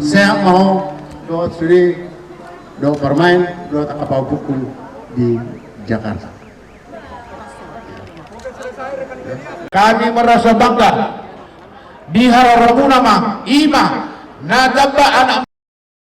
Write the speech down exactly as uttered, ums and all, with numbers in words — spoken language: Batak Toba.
Sehat ma ho dohot sude, dohot parumaen, dohot angka pahompungku di Jakarta. Kami merasa bangga di haroromuna ma, ima na tamba anak